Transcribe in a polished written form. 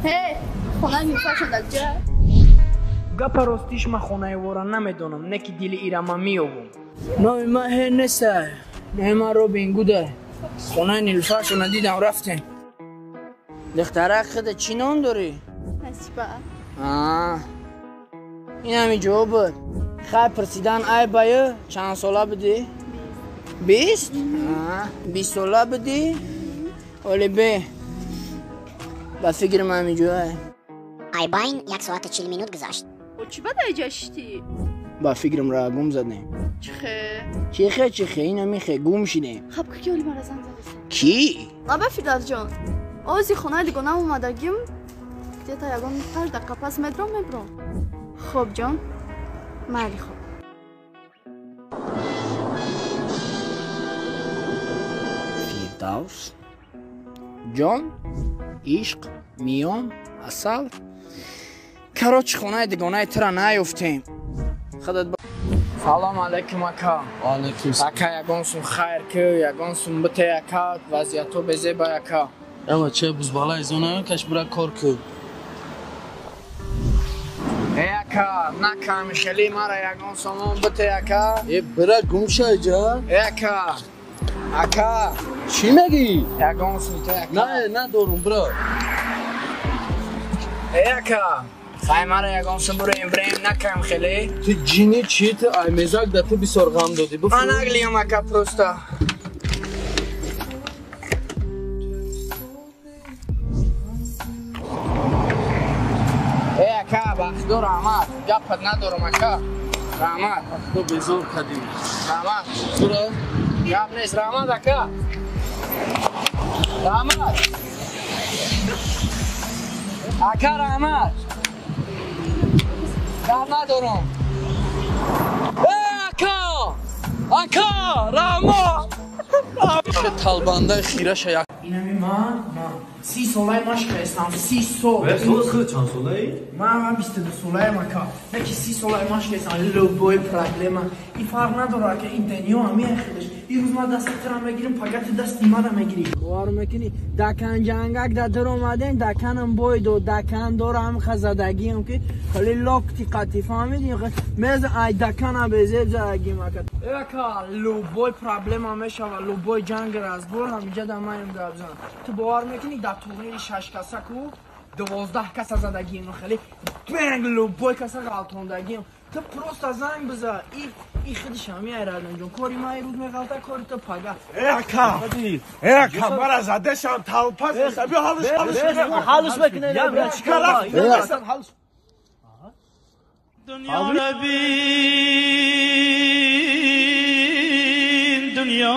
Ҳе, хонаи Нилуфаршон дар куҷо? Гапа ростиш ман хонаи вора намедонам, не ки дили ира ман меёбам. Номи ман ҳе нестай. Номи ман Робин Гудай. Хонаи Нилуфаршона дидам, рафтем. Духтарак, худа чӣ ном дорӣ? Насиба. Ин ҳами ҷо буд. Хай пурсидан ай баю, чанд сола будӣ? 20? 20 сола будӣ? Оли бе. Ба фикри ман ҳами ҷоай. Айбайн 1 соату 40 минут гузашт. О, чӣ ба дар ҷа шиштӣ? Ба фикрам ра гум задем. Чихе? Чихе, чихе, ина михе, гум шидем. Хаб ки оли мара занг задеса? Ки? Аба Фирдавсҷон, ози хонаи дугонаам омадагим, где-то ягон 5 дақиқа пас медром мебром. Хоб ҷон, майли хоб. Фирдавс, ҷон, ишқ, миён, асал. Короче, хонаи дугонаи тура наёфтем. Худат Салом алейкум, ака. Алейкум. Ака, ягон сум хайр ку, ягон сум бите, ака, вазъиятҳо безеба, ака. Ама че бузбалаи зона каш бура кор ку. Э, ака, накам хели мара ягон сомон бите, ака. Э, бира гум шай ҷа. Э, ака. Ака. Чӣ мегӣ? Ягон сум бите, ака. Не, надорум, бира. Э, ака. Хай мара ягон сум бурем, бурем, накам хели. Ту ҷини чӣ ту ай мезак да ту бисёр ғам додӣ, буф. Ман наглиям, ака, просто. Э, ака, ба худо раҳмат. Гапат надорам, ака. Раҳмат. Ба худо безор кардӣ. Раҳмат. Тура? Гап нест, раҳмат, ака. Раҳмат. Ака, раҳмат. Гап надорам. Э, ака! Ака, раҳмат. Талбандаи хираша як. Инами ман, ман. 30 солаи машқ ҳастам, 30 сол. Э, сол худ чанд солаи? Ман 22 солаем, ака. Не ки 30 солаи машқ ҳастам, любой проблема. И фарқ надорад, ака, ин дунё ҳамин хелеш. Ирӯз ман дасти тура мегирам, пага ту дасти мара мегирӣ. Бовар мекунӣ? Дакан ҷангак да дур омадем, даканам бой дод, дакан дорам хазадагиам ки хеле локти қатӣ, фаҳмидӣ? Мез ай дакана безеб задагим, ака. Ака, любой проблема мешава, любой ҷанг разбор ҳамиҷа да маем гап зан. Ту бовар мекунӣ дар турнири 6 каса ку 12 каса задагием, хеле бенг любой каса ғалтондагием. Ту просто занг биза. И худиш ҳами айрадам ҷон. Кори ман ирӯз меғалта, кори ту пага. Э, ака. Э, ака, мара задешам талпас неста. Биё ҳалш, ҳалш кунем. Ҳалш мекунем. Я бира чӣ кар рафт? Ҳалш. Дунё рабин, дунё